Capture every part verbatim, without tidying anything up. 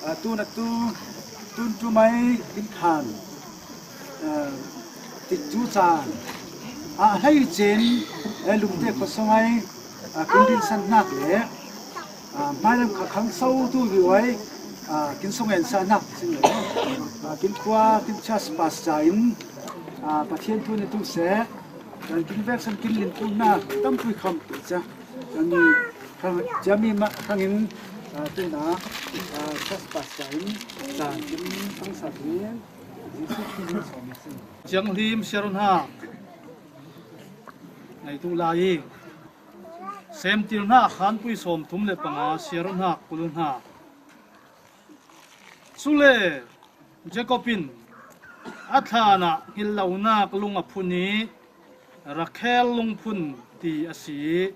A, tun a tu, tun tu mai in khan, a, ti tu chan. A, hlei chin, e, lumte ko songai, a, kin din san nak le, a, mai lam kha khang sau tu hi wai, a, kin songen sa nak sin le. A, kin khua, kin chas pas cha in, a, Pathian tu ni tu se, a, kin vek san kin lin tu nak, tam pui kham tu cha. Kan khang, jami ma khangin, a, tuna, a, chas pas cha in, chan kin tang sa din, Jesu Khrist sawm sin. Ciang hlim siar hna. Ngai tu lai. Sem til hna khan pui sawm thum le panga siar hna kul hna. Cule Jacob in a thlan ah hngilh lonak lung a phun i Rakhel lungphun ti a si.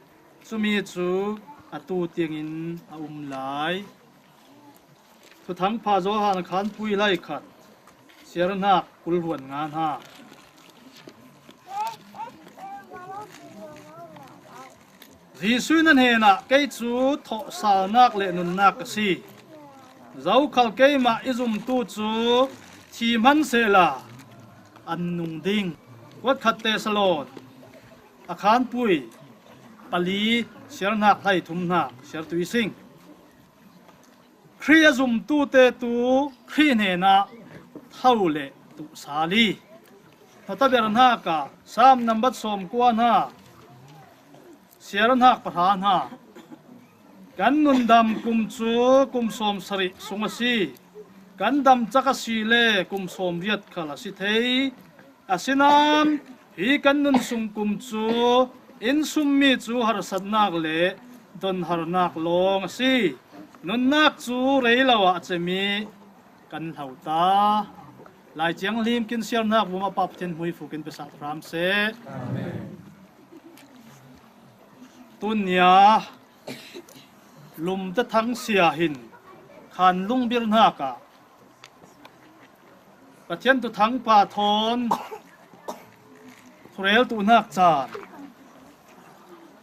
Cumi cu a tu tiangin a um lai. Thuthang pha Johan khan pui lai khat siar hna kul hluan nga hna. Jesuh in a hnenah, "Kei cu thawhsalnak le nunnak ka si. Zokhal keimah i zumtu cu thi hman sehla an nung ding." Kuat khat Tesalon a khan pui pali siar hna hleithum hna siar tu i sing. Khrih a zumtute tu Khrih hnenah tho le tuh sal i, hnatabia hnak ah Salm nambat sawm kua hna siar hnak pahra hna. Kan nundam kum cu kum sawm sarih sung a si. Kan dam cak a si le kum sawm riat khal a si thei. Asinain hi kan nun sung kum cu in summi cu harsatnak le donharnak lawng a si. Nunnak cu rei lo ah a cem i kan hlo ta. Lai Thianghlim kin siar hnak vum a Pa Pathian hmuifu kin pe sa hram seh. Amen. Tun nia Lumte Thang Sia hin khan lungbir hnak ah Pathian Thuthang pa thawn thurel tuhnak caan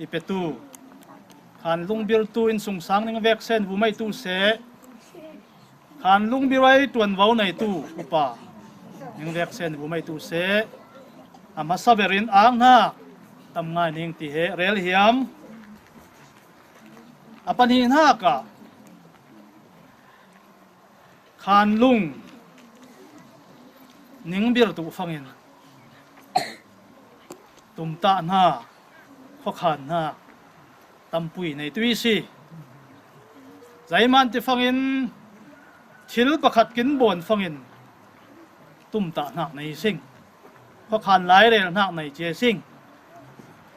i petu, khan lungbirtu innsungsang ning vek sen vumei tu seh, khan lungbir ai ṭuanvo neitu upa ning vek sen vumei tu seh, a hmasa berin ang hna tam ngai ning ti he rel hiam? A pahnih hnak ah khan lung ningbir tu fangin tumtah hna, khuakhan hna, tampui neitu i si. Zeiman ti fangin thil pakhat kin bawn fangin tumtah hnak nei sing, khuakhan lairel hnak nei cia sing.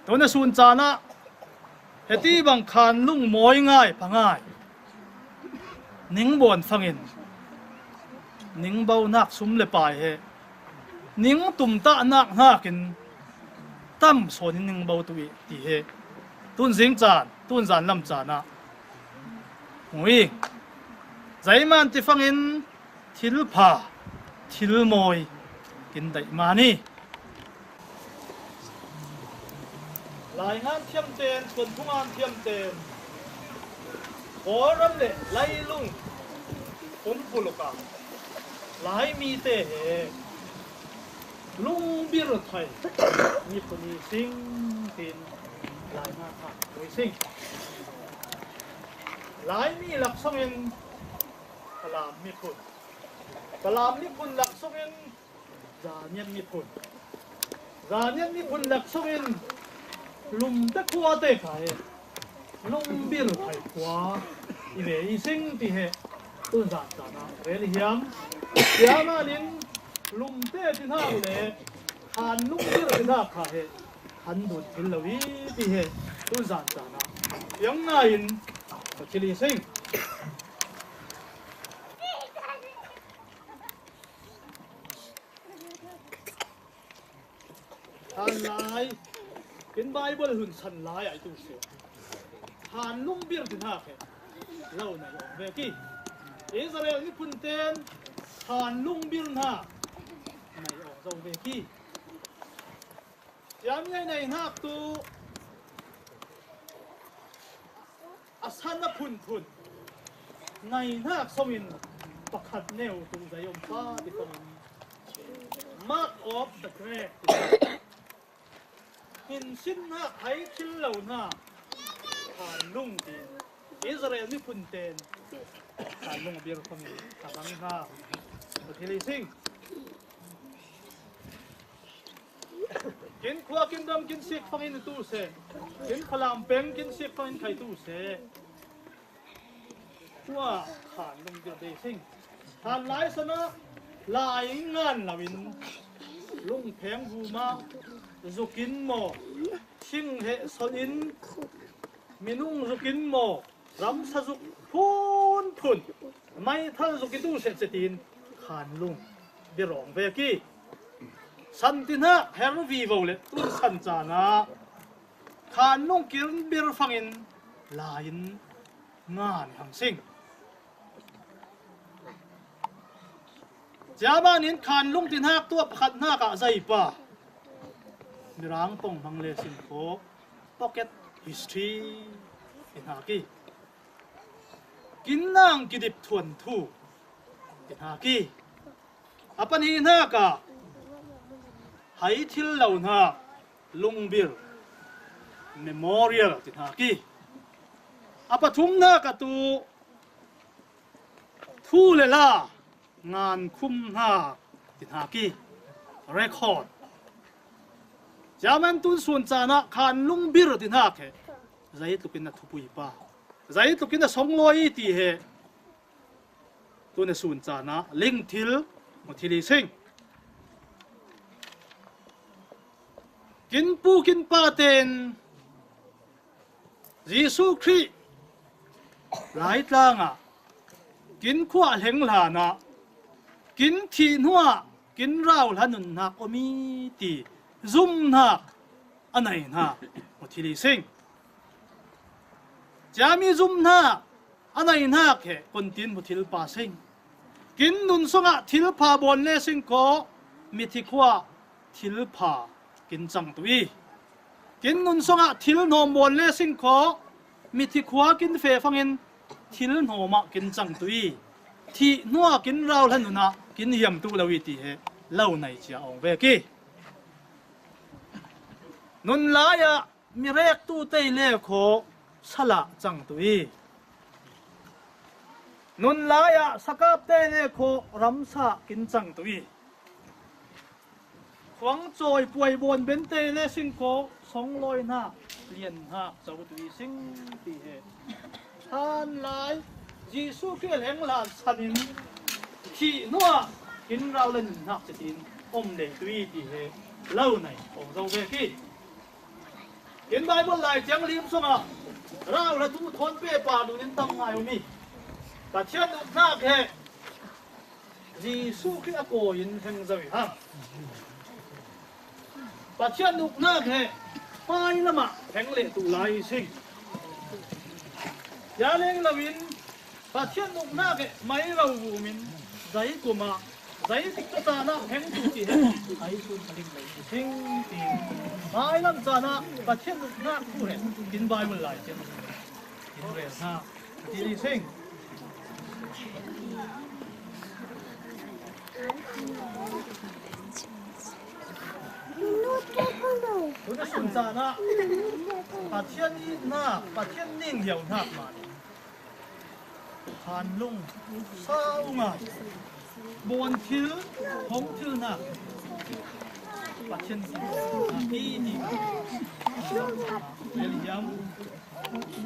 Tun a sun caan ah heti bang khan lung mawi ngai pha ngai, ning bawn fangin ning bonak sum le pai he ning tumtahnak hnakin tam sawn in ning bo tu i ti he tun zing caan, tun zan lam caan ah hmu i, zeiman ti fangin thil pha, thil mawi kin daih man i, Lai ngan thiam ten, Tuanphu ngan thiam ten, Kawlram le Lailung pumpuluk ah Laimi te he lungbir thai miphun i sing tin Lai ngan kha i sing. Laimi laksawng in Falam miphun, Falam miphun laksawng in Zanian miphun, Zanian miphun laksawng in Lumte khua te kha he lungbir thai khua i ve i sing ti he tun zan caan ah rel i hiam? Tiah manin Lumte ti hna le khan lungbir ti hna kha he han dun thil lo i ti he tun zan caan ah fiang ngai in ka thil i sing. Hlan lai, in Bible hun san lai ai tu si. Khan lungbir ti hna khe lo nei awk ve ki. Israel miphun ten khan lungbir hna nei awk zo ve ki. Tiam ngai nei hnak tu a san a phunphun ngai hnak sawng in pakhat neu tung zai om pa ti kong in, mark of the grave. Hin sin hna, hai thil lo hna, khan lung tin Israel miphun ten khan lung a bir fangin a hmang hna. Pathian i sing. Kin khua, kin dam, kin sik fangin tu se. Kin Falam peng, kin sik fangin khai tu se. Khua khan lung dir dei sing. Khan lai sana lai ngan loin lungpheng huma zukin maw, thing he solin minung zukin maw, ramsa zuk phun phun, maithal zuk i tu set setin khan lung dir awng ve ki. Santi hna her vivo le tun san caan ah khan lung kin bir fangin lai in ngan hang sing. Cia ban in khan lung ti hnak tuah pakhat hnak ah zei pa Mirang pong hmang le sing kho, pocket history ti hna ki. Kin nang kidip thuan thu ti hna ki. A pahnih hnak ah hai thil lo hnak lungbir, memorial ti hna ki. A pathum hnak ah tu thu le la ngan khum hna ti hna ki, record. Cia man tun sun caan ah khan lungbir ti hna khi zeitluk in a thupui pa, zeitluk in a songlawi ti he tun a sun caan ah ling thil, mu thil i sing. Kin pu kin pa ten Jesuh Khrih Laitlang ah kin khua hleng hlan ah kin thih hnuah kin rau hla nunnak om i ti zumhnak a nei hna, mu thil i sing. Ciami zumhnak a nei hnak he kontin mu thil pa sing. Kin nun sungah thil pha bawn le sing kho, mithi khua thil pha kin cang tu i. Kin nun sungah thil hnawm bawn le sing kho, mithi khua kin fe fangin thil hnawm ah kin cang tu i. Thih hnuah kin rau hla nunah kin hiam tu lo i ti he lo nei cia awng ve ki. Nun lai ah mi rek tu tei le kho salah cang tu i. Nun lai ah sakap tei le kho ramsa kin cang tu i. Khuang cawi puai bawn ben tei le sing kho songlawi hna lian hna co tu i sing ti he. Hlan lai Jesuh Khrih leng hlan san in thih hnuah kin rau le nun hnak cetin om le tu i ti he lo nei awng zo ve ki. Kin Bible Lai Thianghlim sungah rau le tu thawn pe pa dun in tam ngai um i, Pathian uknak he Jesuh Khrih a kawi in heng zo i hang. Pathian uknak he hmai lamah heng leh tu lai i sing. Ya leng lo in Pathian uknak he mai lo vum in zei kum ah zei tik ka caan ah heng tu ti he ai sun a ling lo i sing ti. Hmai lam caan ah Pathian uknak tu he kin Bible Lai Thianghlim in rel hna. Ti sing. Tuni sun caan ah Pathian itnak, Pathian ning lio hnak man khan lung sau ngai. Bawn thil, hong thil hnak Pathian ning lio hnak i ti. Eliam.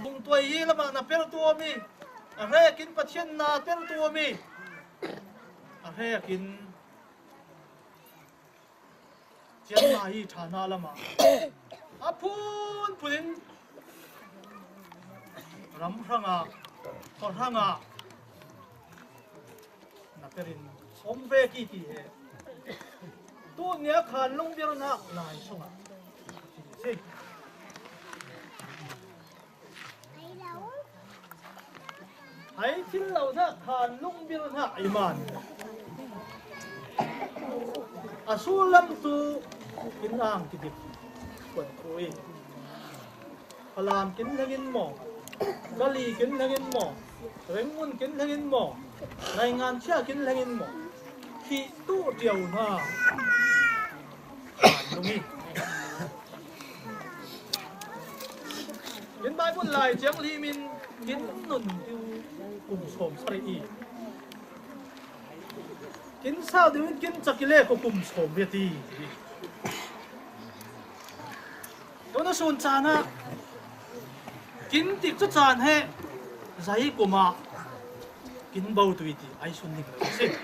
Kung tuai i lamah na per tuam i, a hrekin Pathian na per tuam i, a hrekin cianmai i ṭha hna lamah a phun phun in ram hrangah, khuahrangah na perin om ve ki ti he. Tunia khan lungbirnak lai sungah si. Hai thil lo hna khan lungbir hna i man. A sullam tu kin ang kidip kuan khu i. Falam kin hleng in maw, Kali kin hleng in maw, Rangoon kin hleng in maw, Nai ngan chia kin leng in maw, hi tu diau na khan nung hi. Kin Bible lai ciang limin kin nun tiu kum sawm sari i. Kin sau deuhin kin cakile ko kum sawm viat i. Tuna sun cana kin tik cu can he zai kuma kin bo tu i ti ai sun ning lo i sing.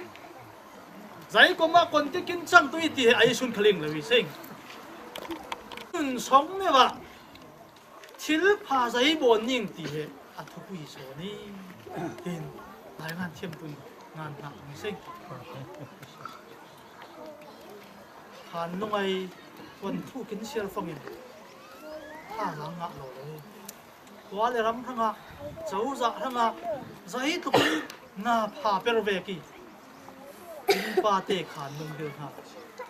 Zai kuma kon tik kin cang tu i ti he ai sun khaling lo i sing. Nun song ne va thil pha zai bon ning ti he a thupui sawn i tin lai ngan thiam tun ngan hna mi sing. Khan lungai tuan thu kin sial fangin tha zang ngah lo lo. Khua le ram hrangah, cozah hrangah, zai tuk na pha per vek i kin pate khan lungbil hna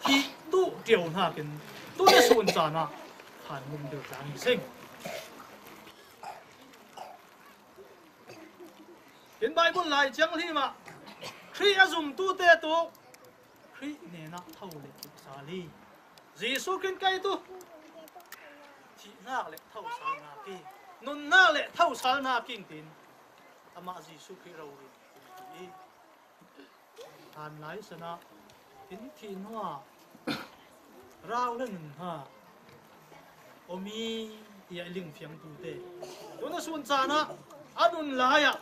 hi tu ṭio hnakin tuni sun caan ah khan lungbil tlang hi sing. Kin Bible lai ciang hlim ah Khrih a zumtute tu Khrih hnenah tho le tuksal i Jesuh Khrih kei tu thihnak le thosal hna king, nunnak le thosal hna king tin amah Jesuh Khrih rori i hlan lai sanah in thih hnuah rau le nun hna om i tiah i ling fiangtute tuna sun caan ah a nun lai ah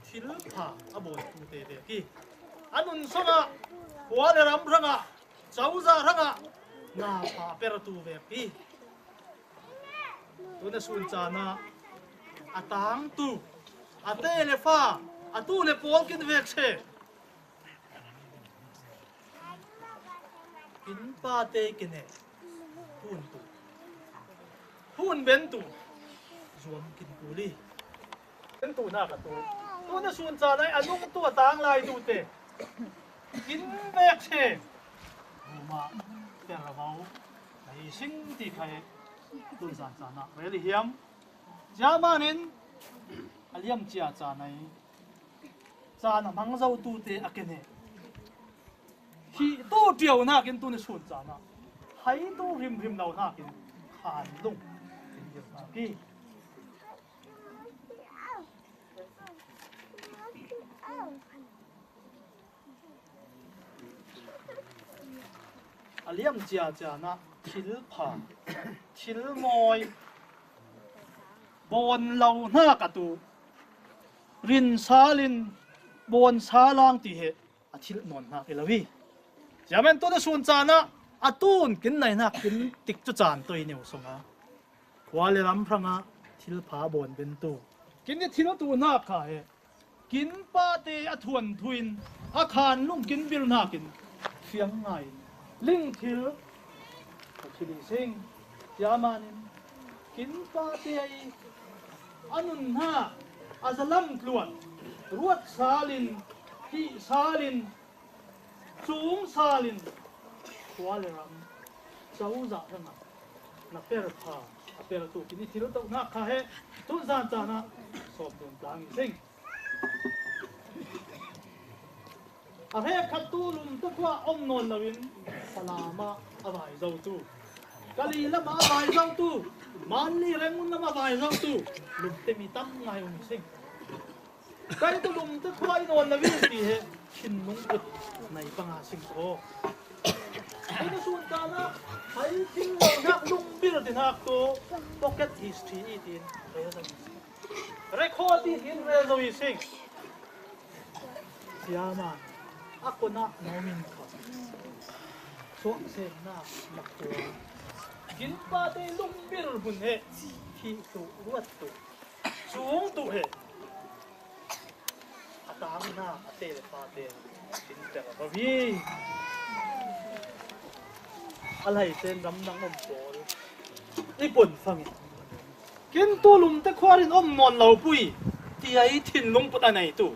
thil pha a bawntute vek i a nun sungah khua le ram hrangah cozah hrangah na pha pertu vek i tuna sun caan ah a tangtu a te le fa a tu le pawl kin vek se. Kin pate kin he hun tu hun ben tu zuam kin kul i ben tu na ka tu tuna sun caan ai a nung tu a tang lai tu te kin vek se. Buma tervo na i sing ti khai tun zan caan ah rel i hiam. Cia manin a liam cia caan ai caan a hmang zotute a ken he hi tu ṭio hnakin tuni sun caan ah hai tu hrimhrim lo hnakin khan lung in dir hna ki. A liam cia caan ah thil pha thil mawi bawn lo hna ka tu rin sal in bawn sa lang ti he a thilh nawn hnak i lo hi. Siamen tuna sun caan ah a tun kin nai hnak kin tik cu caan toi neu sungah khua le ram hrangah thil pha bawn bentu kin i thil tu hnak kha he kin pate a thuanthu in a khan lung kin bil hnakin fiang ngai in ling thil ka thil i sing. Tia manin kin pate i a nun hna a zalam tluan ruat sal in hih sal in cung sal in khua le ram cozah hrangah na per kha a per tu kin i thil toh hna kha he tun zan caan ah sawm dun tlang i sing. A hrekkhattu Lumte khua om nawn loin Falam ah a vai zotu, Kali lam ah a vai zotu, Manli Rangoon lam ah a vai zotu Lumte mi tam ngai um sing. Kei tu Lumte khua i nawn lo in ti he thinlung kut nei panga sing ko. Hei na sun ta na hai thil lo nak lungbil ti nak tu pocket history i tin rel zo i sing. Record i tin rel zo i sing. Siama a kona nomin kha suaksemna makua kin pate lungbil hun he thih tu ruat tu sung tu he a tangna a te le pate kin per a hi a lai ten ram nang om pawl i pon fangin kin tu Lumte khuarin om nawn lo pui ti ai thinlung put a nei tu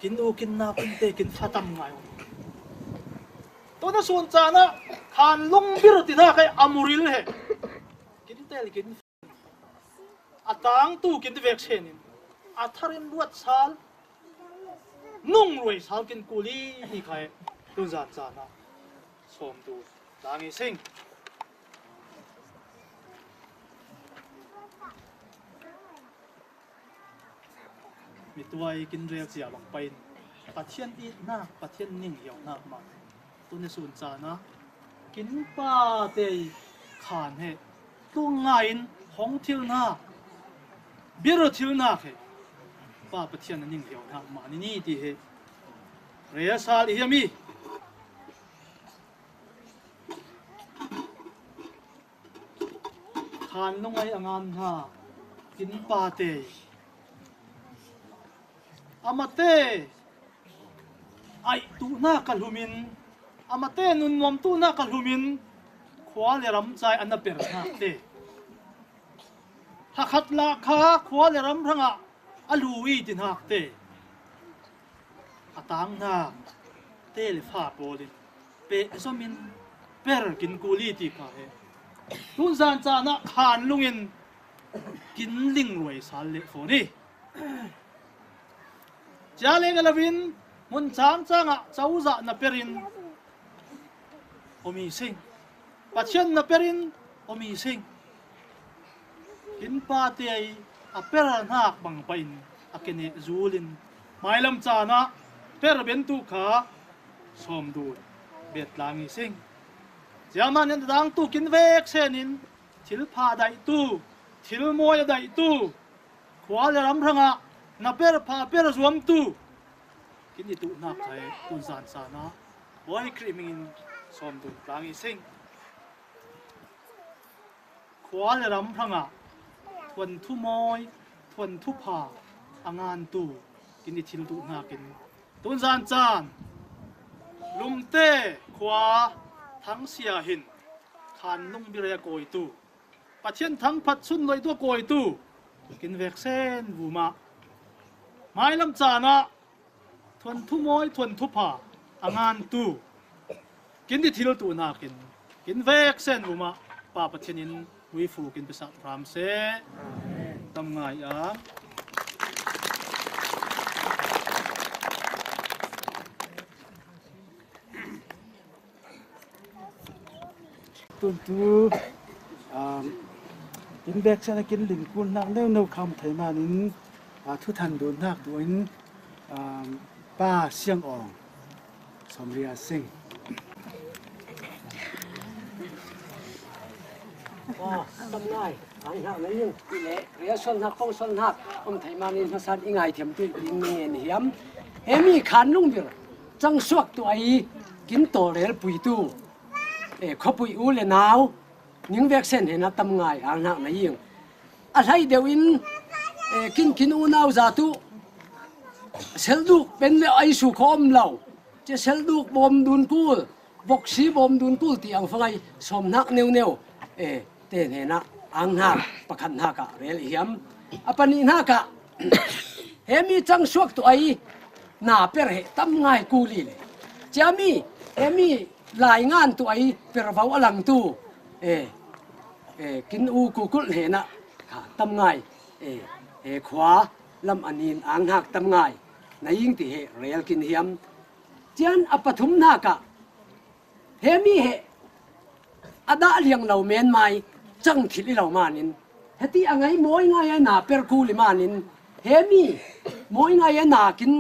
kin u kin na kin te kin fa tam ngai. Tuna sun caan ah khan lungbil ti na kai a muril he kin tel kin a tang tu kin vek sen in a thar in ruat sal nungruai sal kin kul i ti kha e. Tun zan caan ah sawm dun tla ngi sing. Mituai kin rel cia bang pain Pathian itnak, Pathian ning hiauhnak mah tuni sun caan ah kin pate i khan he, tu ngai in hong thilnak, biru thilnak he, Pa Pathian a ning hiauhnak mah ni ni ti he rel sal i hiam i. Khan lungai a ngan hna kin pate i, amate aih tuhnak a hlumin, amate nunnuam tuhnak a hlumin khua le ram ca i an a per hnak te, hakhat lah kha khua le ram hrangah a lu i ti hnak te, a tang hna te le fa pawl in pehzom in per kin kul i ti kha he. Tun zan caan ah khan lungin kin lingruai sal le fawn i. Cia le na lovin hmun cangcang ah cozah na per in om i sing. Pathian na per in om i sing. Kin pate i a per hnak bang pain a keneh zul in mailam caan ah per bentu kha sawm dun bet tla ngi sing. Cia man in a dang tu kin vek sen in thil pha daihtu, thil mawi a daihtu, khua le ram hrangah na per pha per zuamtu kin i tuhnak kha e. Tun zan caan ah Bawi Khrih hmingin sawm dun tla ngi sing. Khua le ram hrangah thuanthu mawi, thuanthu pha a ngantu kin i thil duhnakin tun zan caan Lumte khua Thangsia hin khan lung biru a kawitu, Pathian thangphat sunloihtu a kawitu kin vek sen vumah mailam caan ah thuanthu mawi, thuanthu pha a ngantu kin i thil duhnakin kin vek sen vumah Pa Pathian in muifu kin pesa hram seh. Tam ngai ah. Tuntu, um, kin vek sen a kin lingkulhnak neuno kha um thei manin, ah, thuthan dunhnak tuin, um, Pa Siang Awng, Somria Sing. Ah, tam ngai. Ai hnak na ing ti le, riahsualnak, kongsualnak um thei manin hmasan i ngaithiamtu in ngen hiam? Hemi khan lungbir cangsuak tu ai kin tawlrel puitu, e, khuapui u le nau, ning vek sen hena tam ngai ang hnak na ing. A hlai deuh in, e, kin kin unau za tu selduk pen le ai su kho om lo. Cia selduk bawm dun kul, voksi bawm dun kul ti ang fangai sawm hnak neuneu, e, te hnenah ang hnak pakhat hnak ah rel i hiam? A panih hnak ah, hemi cangsuak tu ai na per he tam ngai kul i le. Ciami, hemi lai ngan tu ai pervo a langtu, e, e, kin u kukulh hnenah kha tam ngai, e, e, khua lam a nin ang hnak tam ngai na ing ti he rel kin hiam? Cian a pathum hnak ah, hemi he a dah liang lo men mai cang thil i lo manin, heti a ngai mawi ngai ai na per kul i manin, hemi mawi ngai ai na kin,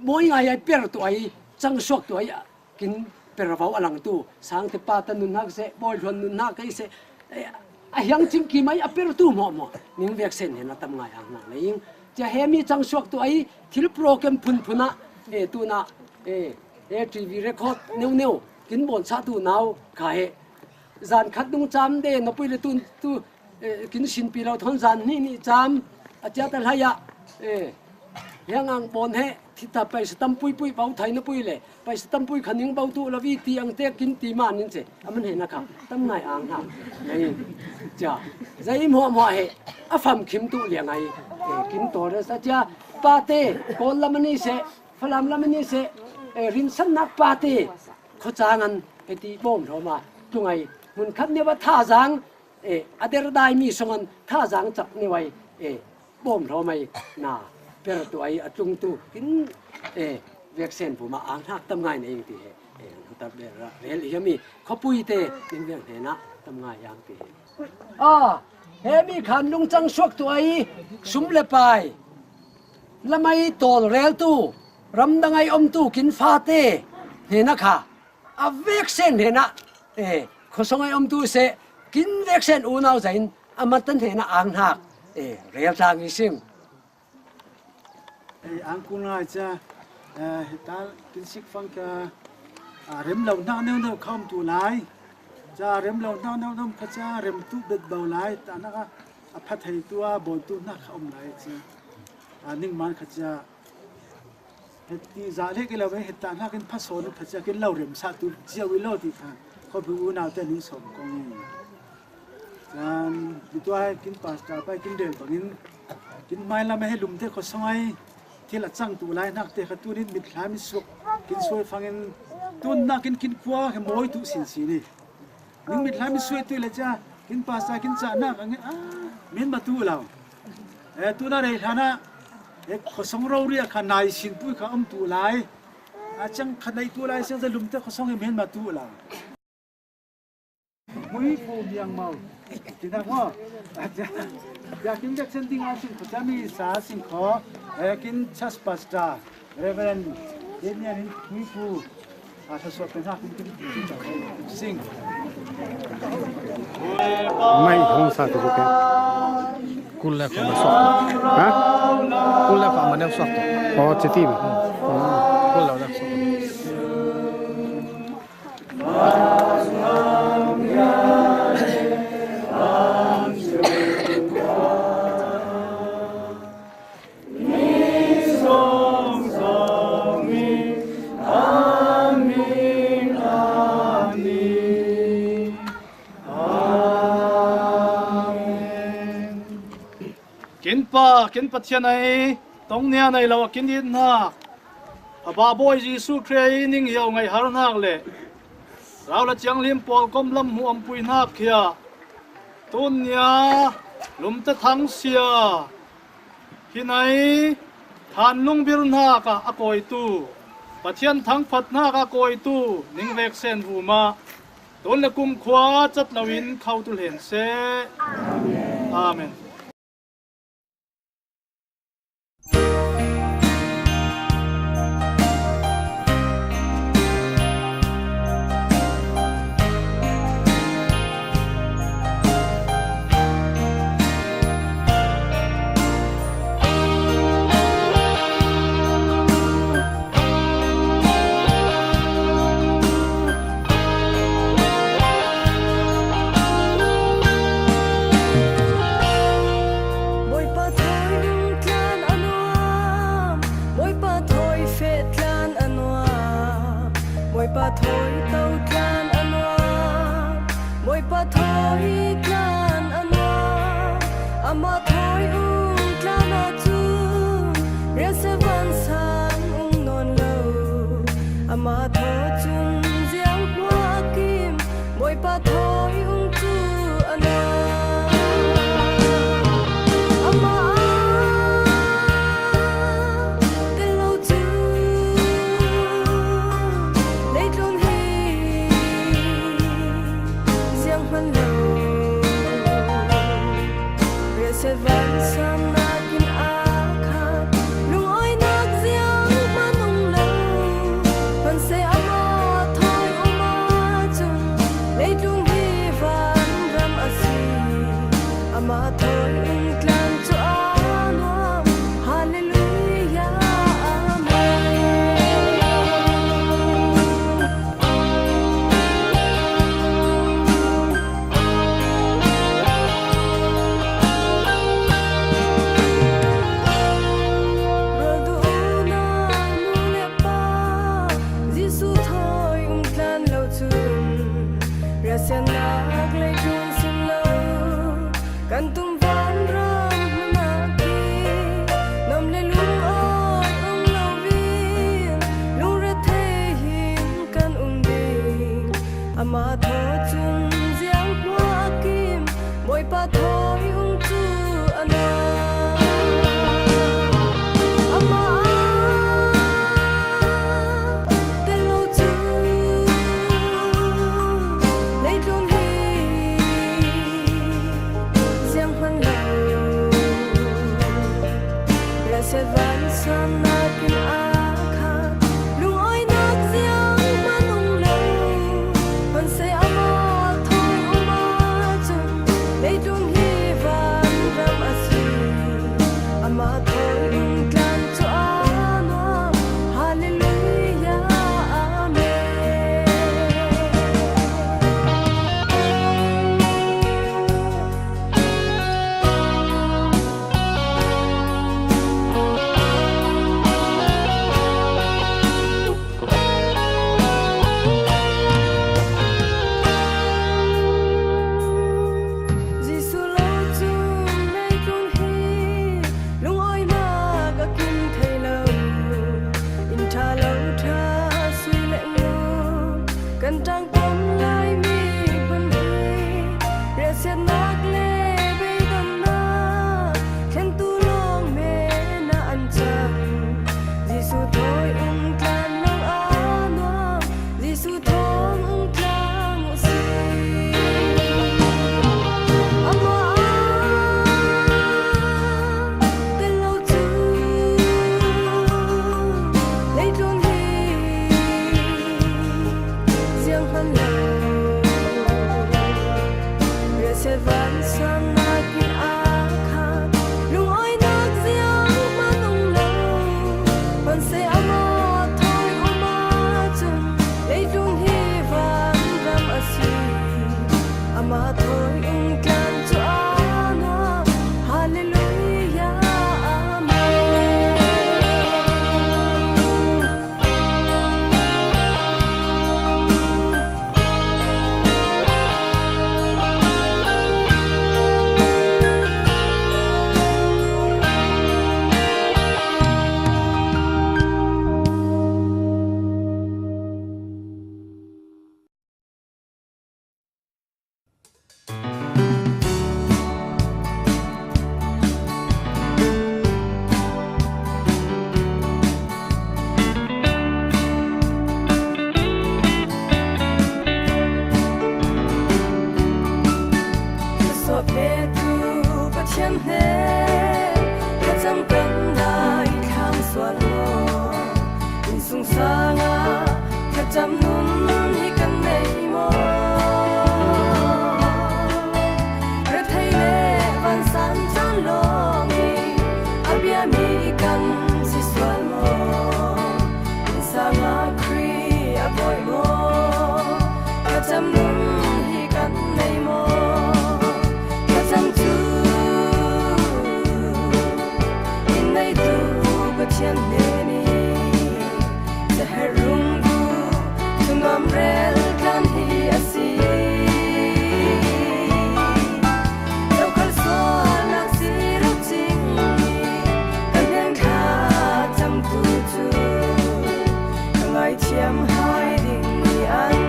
mawi ngai ai per tu ai, cangsuak tu ai, kin pervo a langtu, Sangte Pa ta nun hnak seh, Bawi Hluan nun hnak kei seh, eh, a hiang cingkim ai a pertu hmuahhmuah ning vek sen hena tam ngai ang hnak na ing. Cia hemi cangsuak tu ai thil program phunphun ah, eh, tunah, eh, eh, T V record neuneu kin bawnsah tu nau kha he. Zan khat dung cam de na pui le tun tu, eh, kin sinpi lo thawn zan hnih nih cam a ciat a hlai ah, eh, hiang ang bawn he, thita paisa tam puipui bau thai na pui le, paisa tam pui kha ning bau tu lo i ti ang tek kin ti man in che, a man he na kha, tam ngai ang hna. Nei, cia, zei hmuahhmuah he, a famkim tu liang ai, eh, kin tawl rel sa cia, pate, Kawl lam a ni seh, Falam lam a ni seh, eh, rinsannak pate, khuacang an, eh, ti bawm hlawma, tlung ai, hmun khat neu a thazang, eh, a derdai mi song an thazang cak neu ai, eh, bawm hlawm ai na per tu ai a tlungtu kin, eh, Veksen puma ang hnak tam ngai na ing ti he. Eh, hutar ber ra rel i hiami khuapuite ning veng hnena tam ngai ang ti he. A, hemi khan lungcang suak tu ai sum le pai. Lamai tawl reltu, ramdang ai omtu kin fate hnena kha a veksen hnena, eh, khuasong ai omtu se kin veksen unau zain a matan hnena ang hnak, eh, rel tlang i sing. Ei, ang kul ngai cia, eh, hita kin sik fang kha, ah, rem lo hnak neu neu kha om tu lai. Cia rem lo hnak neu neu kha cia rem tu bet bo lai. Ta hnak a, a pha thei tu a bon tu hnak kha om lai cia. Ah, ning man kha cia. Heti za lek i lo, eh, heta hnak in pha sawn kha cia kin lo rem sa tu cia ui lo ti kha. Khuabu unau te ning sawm kong i. Cun, mi tuai kin pastor pai kin rel bangin, kin hmailam he lumte khuasong ai thil a cang tu lai hnak te kha tunin mitthlam i suak kin suai fangin, tun hnak in kin khua he mawi tu sinsin i. Ning mitthlam i suai tu le cia, kin pastor kin cah hnak a nge, ah, min ma tu lo. Eh, tuna rei hlan ah, eh, khuasong rori a kha nai sin pui kha om tu lai. A cang kha nei tu lai siang lumte khuasong hi min ma tu lo. Mui pu biang mau. Tina mo. Aja. Ya kin dek sen ding a sin kho, mi sa sin kho. Eh, kin chas pastor. Reverend Daniel in mui pu. A sa suak pen ha kin kin sing. Mai hong sa tu ke. Kul le kha ma suak. Ha? Kul le kha ma ne suak. Oh, chiti. Kul le suak. Kin Pa, kin Pathian ei, tongnia nei lo a kin it hnak, a Bawibawi Jesuh Khrih ei ning hiau ngeih har hnak le rau le cianghlim pawl komlam hmuh a pui hnak khia, tunnia lumte thang sia, hi nei thanlung bir hnak ah a kawitu, Pathian thangphat hnak a kawitu ning veksen vumah tun le kumkhua cat loin khotu hlen seh. Amen. Bawipa thawi lungtlan a nuam, Bawipa thawi feh tlan a nuam, Bawipa thawi to tlan a nuam, Bawipa thawi tlan a nuam. Amah thawi um tlan ahcun riansiat vansang um nawn lo. Amah thaw cun ziang hmuah a kim, Bawipa thawi um cu a nuam. Amah aa tel lo cu leitlun hi ziang hman lo. Riansiat vansang nakin aa khat, lungawinak zianghman um lo. Hmanhsehlaw amah thawi um ahcun leitlun hi vanram a si. Amah thawi um tlan cu aa nuam. Hallelujah, amen. Rawl duhnak nu le pa Jesuh thawi um tlan lo cun riansiatnak leitlun si lo. Kan tum vanram hmun ah khi nuam le lungawi um loin lungrethei hin kan um ding. Amah thaw cun zianghmuah a kim, Bawipa thawi um cu a nuam. Amah Kan ṭangkam lai mi hmun hi riahsiatnak le beidonnak thlentu lawng men ah an cang. Jesuh thawi um tlan lo a nuam, Jesuh thawng um tlang uh si. Amah a tel lo cu leitlun hi zianghman lo. Riahsiat van sannak inn ah khan lungawinak zianghman um lo. Hmanhsehlaw amah thawi um ahcun leitlun hi vanram a si. Amah thawi um tlang cu a nuam. Hallelujah, Amen. Suak petu Pathian hnen thlacam kan dai thlang sual maw? Innsungsang ah thlacam nun hi kan nei maw? Rethei le vansan caan lawng hi a biami kan si sual maw? Innsang ah Khrih a pawi maw? Thlacam nun hi kan nei maw? Thlacam cu inn neitu Pathian hnen i caherh rung bu thunuam rel tlan hi a si. Zokhal sualnak si rauh cing i kan hnen thlacamtu cu ka ngaithiam hai ding i an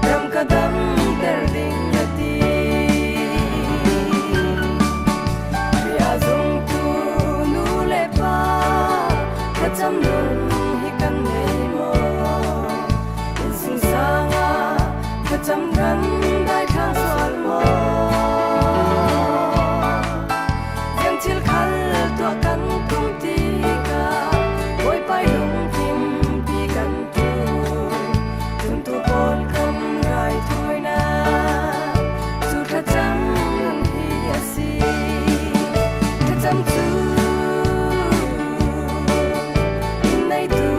ram ka damter ding a ti. Khrih aa zumtu nu le pa thlacam nun hi kan nei maw? Innsungsang ah thlacam kan dai thlang sual maw? Ziang thil khal tuah kan tum tikah Bawipa i lungkimpi kan tum. Zumtu pawl kan raithawinak cu thlacam nun hi a si. Thlacam cu inn neitu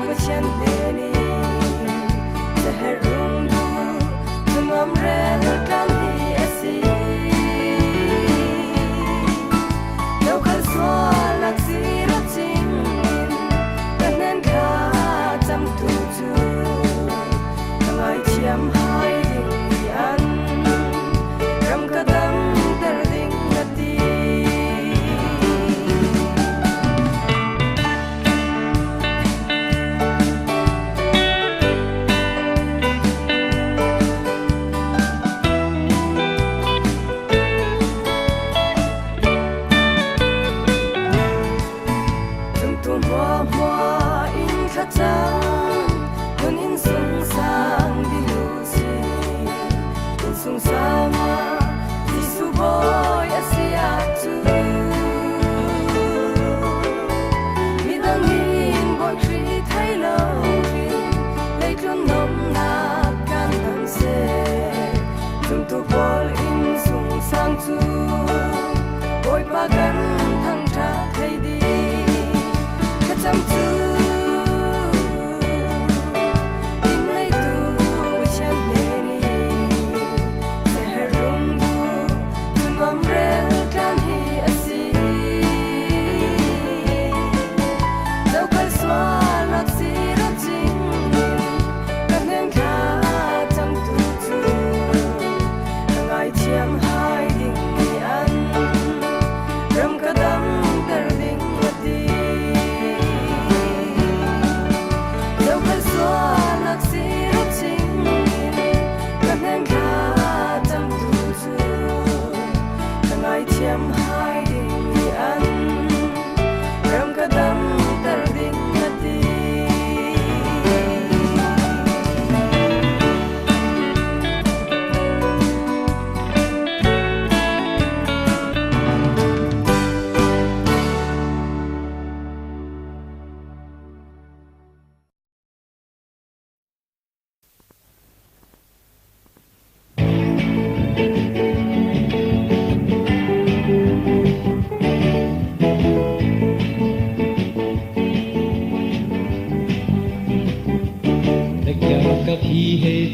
Pathian hnen i caherh rung bu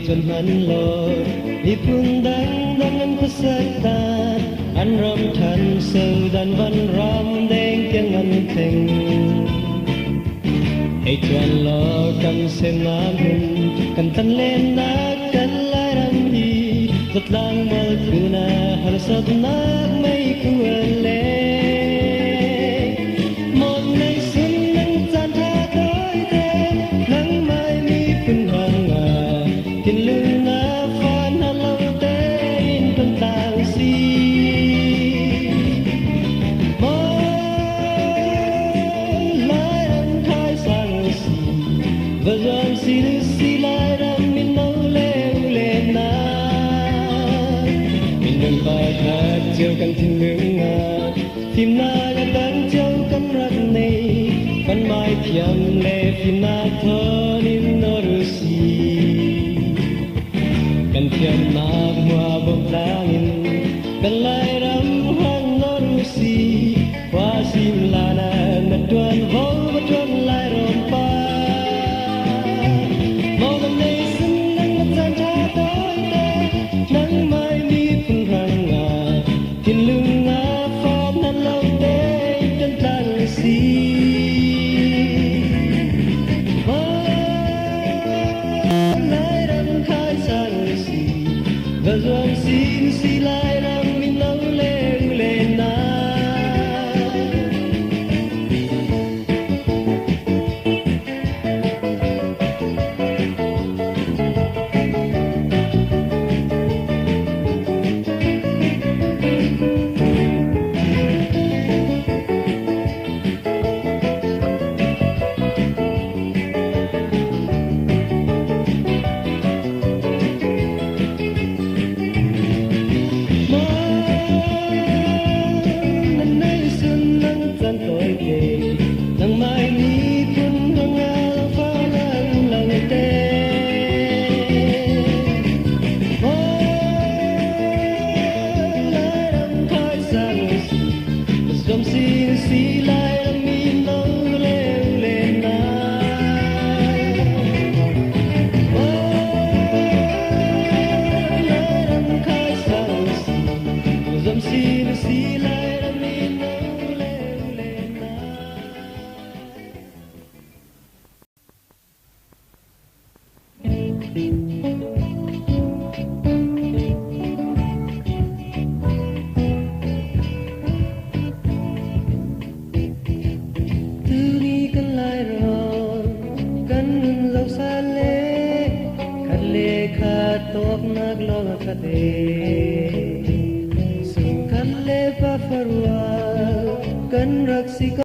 Kan hman lo, miphun dangdang an khuasak dan, an ramṭhat so dan vanram deng tiang an thleng. Ei ṭuan lo kan semna hmun, kan thanlennak kan Lairam hi zatlang mal tluna harsatnak mei khual le. Mawng nei sun nang caan ṭha tawite, nangmai miphun hrangah thinlung a fak hna lote in kan tlang si. Maw, Lairam khai sang si, va zuam si lu si Lairam mino le u le na. Minung pakhat cio kan thinlung ah fimnak a dang cio kan rak nei, kan mai thiam le fimnak thawn in nawl u si. Kan thiamnak hmuabawm tlangin kan Lairam hang nawl u si. Khua sim hlan ah na ṭuan vo, va ṭuan Lairam pa. Maw, kan nei sun nang na caan ṭha tawite, nangmai miphun hrangah thinlung a fak hna lote in kan tlang si. Maw, Lairam khai sang si, va zuam si, si Lairam mino le u le na. Maw, nan nei sun nang caan tawite, nangmai miphun hrangah fak hna lote. Maw, Lairam khai sang si, zuam si, si Lairam mino le u le na. Maw, Lairam khai sang si, zuam si, si Lairam mino le u le na. Tuni kan Lairam kan nun zo sa le, khat le khat tawknak lawng a khat e. Sung khat le pa farua kan rak si ko.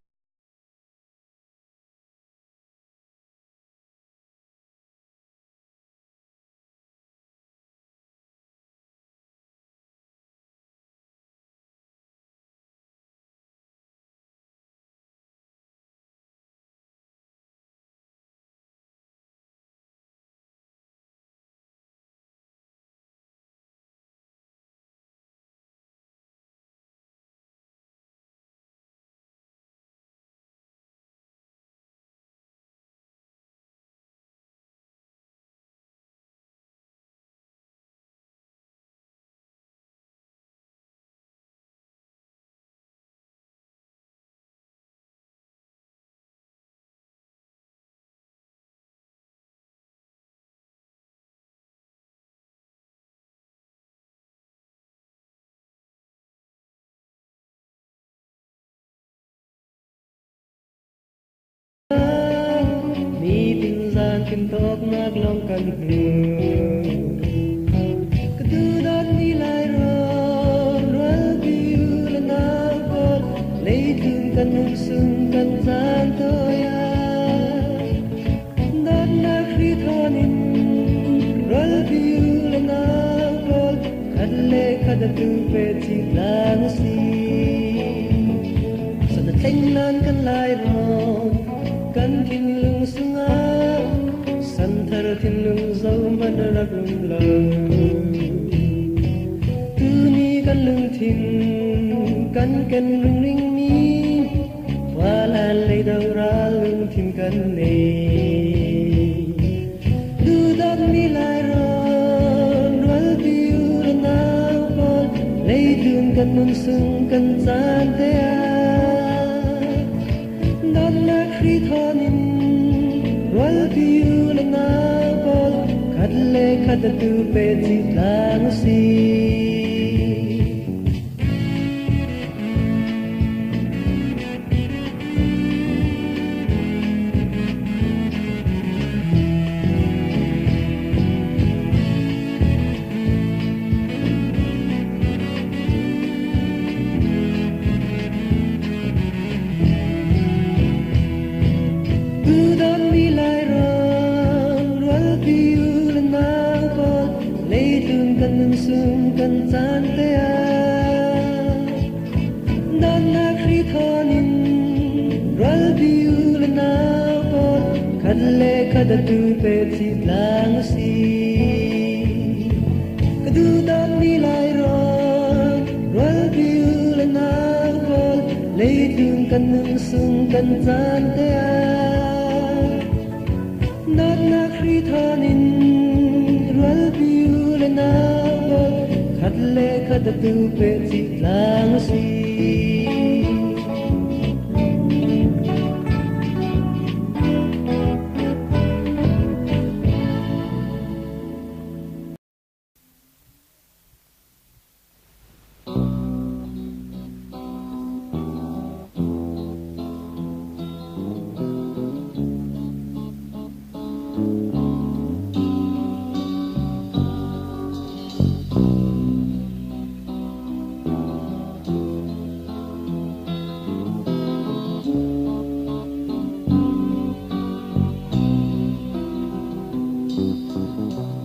Nitin zan kin tawknak lawng kan hmu. Ka duhdawt ni Lairam, rualpi u le nau pawl, leitlun kan nun sung kan zan tawi ah dawtnak hri thawn in, rualpi u le nau pawl, khat le khat a tu pet cih tlang a si. San a thleng nan kan Lairam, kan thinlung sungah santhar thinlung zohman a rak um lo. Tuni kan lungthin kan ken ringringmi, khuahlan leido ral lungthin kan nei. Duhdawt ni Lairam, Kan nun sung kan caan te ah dawtnak hri thawn in rualpi u le nau pawl khat le khat atu peh cih tlang u si. Duhdawtmi Lairam, rualpi u le nau pawl, leitlun kan nun sung kan caan te ah dawtnak hri thawn in rualpi u le nau pawl khat le khat atu peh cih tlang u si. Ka duhdawtmi Lairam, rualpi u le nau pawl, leitlun kan nun sung kan caan te ah dawtnak hri thawn in rualpi u le nau pawl khat le khat atu peh cih tlang u si.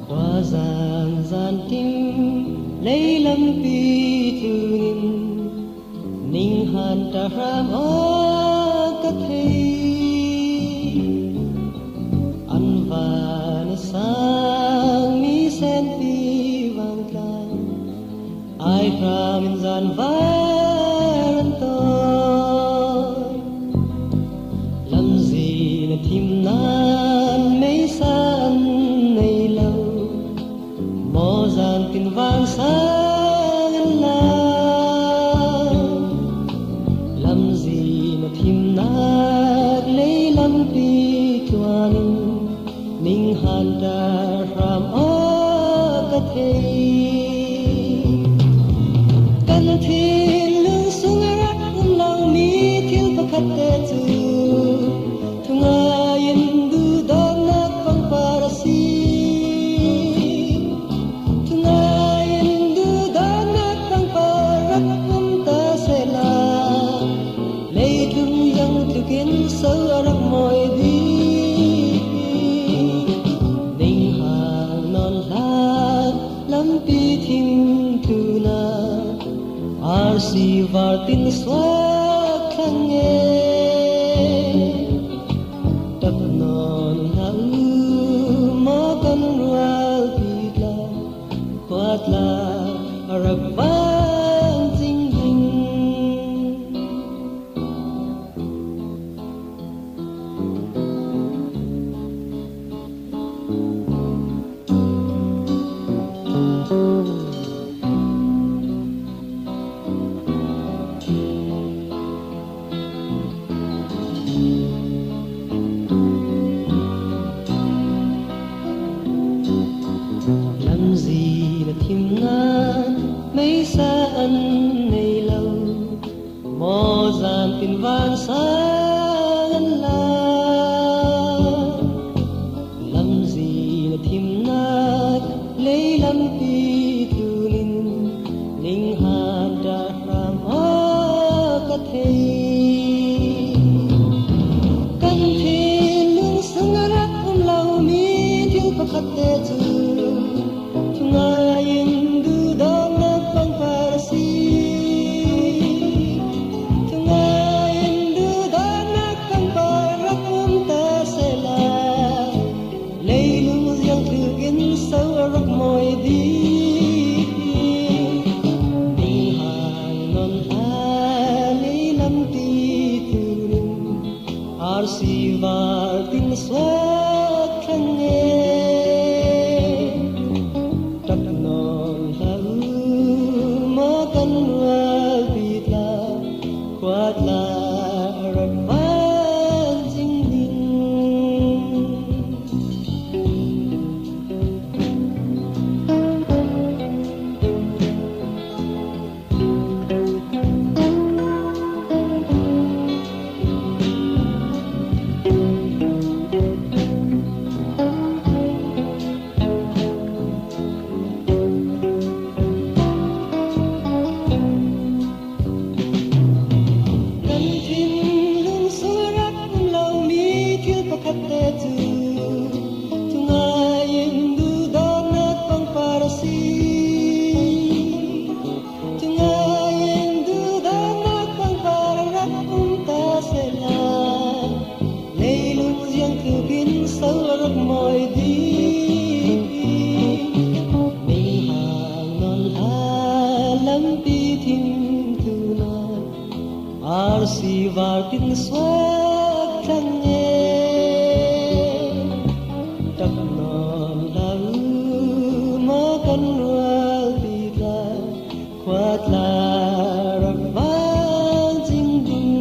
Khua zan zan tim lei lampi tlun in ning han ta hram aw ka thei. An van a sang mi senpi vang tla, ai hram in zan var an tawi. Lamzin a thim nan meisa an nei lo, mawzan tin van sang an la. Lamzin a thim nak lei lampi tuan in ning han ta hram aw ka thei. Kan thinlung sung a rak um lo mi thil pakhat te cu thungai in duhdawtnak pangpar a si. Thungai in duhdawtnak pangpar rak um ta sehla, leitlun ziang tlukin so a rak mawi dih? Ning hang nawn hla lampi thim tlun ah arsi var tin suak thlang e. Ṭap nawn hlah u maw kan rualpi tla, khua tla a rak vang cing ding. Lamzin a thim nan meisa an nei lo, mawzan tin van sang an la. Lamzin a thim nak lei lampi tlun in ning han ta hram aw ka thei. Kan thinlung sung a rak um lo mi thil pakhat te cu thungai in duhdawtnak pangpar a si. Thungai in duhdawtnak pangpar rak um ta sehla, leilung ziang tlukin so a rak mawi dih? Ning hang nawn hla lei lampi tlun in arsi var tin suak thlang e. Ṭap nawn hlah u maw kan rual Kin suak thlang nge, tak nawn la u, maw kan rualpi tla, khua tla rak vang cing ding.